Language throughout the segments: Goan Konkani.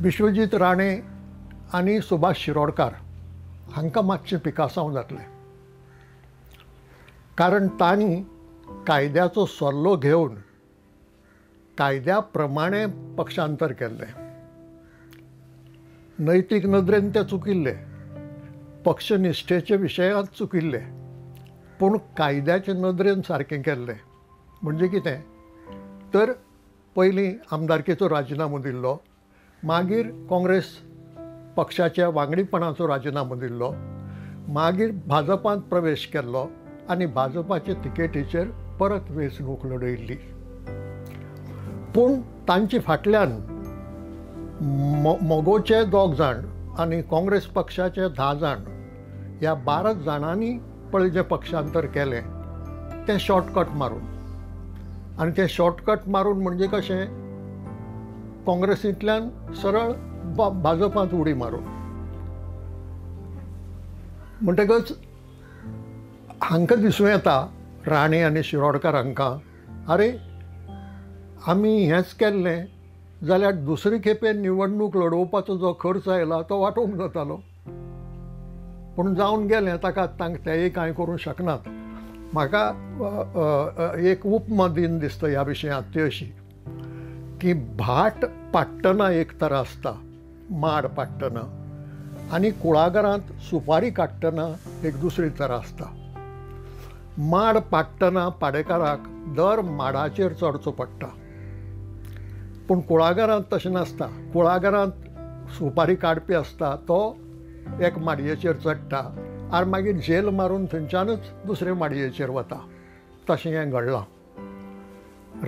विश्वजीत राणे आनी सुभाष शिरोडकार हांकां मातशें पिकासांव जातलें, कारण तांणी कायद्याचो सल्लो घेवन कायद्या प्रमाणे पक्षांतर केल्लें. नैतीक नदरेन ते चुकिल्ले, पक्षनिष्ठेच्या विशयांत चुकिल्ले, पूण कायद्याचे नदरेन सारकें केल्लें. म्हणजे कितें तर पयलीं आमदारकेचो राजिनामो दिल्लो, मागीर काँग्रेस पक्षाच्या वांगडीपणाचो राजिनामो दिल्लो, मागीर भाजपांत प्रवेश केल्लो आनी भाजपाचे तिकेटीचेर परत वेंचणूक लढयल्ली. पूण तांचे फाटल्यान मगोचे 2 जाण आनी काँग्रेस पक्षाचे 10 जाण, ह्या 12 जाणांनी पळय जें पक्षांतर केलें तें शॉर्टकट मारून. आनी तें शॉर्टकट मारून म्हणजे कशें, काँग्रेसींतल्यान सरळ भाजपांत उडी मारून. म्हणटकच हांकां दिसूं येता, राणे आनी शिरोडकार हांकां, आरे आमी हेंच केल्लें जाल्यार दुसरे खेपे निवडणूक लडोवपाचो जो खर्च आयला तो वांटोवंक जातालो. पूण जावन गेलें, ताका तेय कांय करूंक शकनात. म्हाका एक उपमा दिन दिसता ह्या विशयांत, ती अशी की भाट पाडटना एक तरा आसता, माड पाडटना, आनी कुळागरांत सुपारी काडटना एक दुसरी तरा आसता. माड पाडटना पाडेकाराक दर माडाचेर चडचो पडटा, पूण कुळागरांत तशें नासता. कुळागरांत सुपारी काडपी आसता तो एक माडयेचेर चडटा आनी मागीर झेल मारून थंयच्यानच दुसरे माडयेचेर वता. तशें हें घडलां.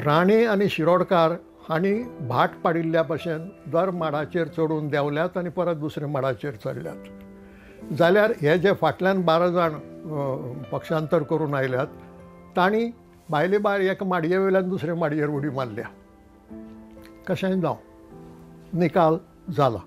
राणे आनी शिरोडकार हांणी भाट पाडिल्ल्या भशेन दर माडाचेर चडून देंवल्यात आनी परत दुसऱ्या माडाचेर चडल्यात. जाल्यार हे जे फाटल्यान 12 जाण पक्षांतर करून आयल्यात तांणी भायले भायर एका माडये वयल्यान दुसरे माडयेर उडी मारल्या. कशेंय जावं, निकाल जाला.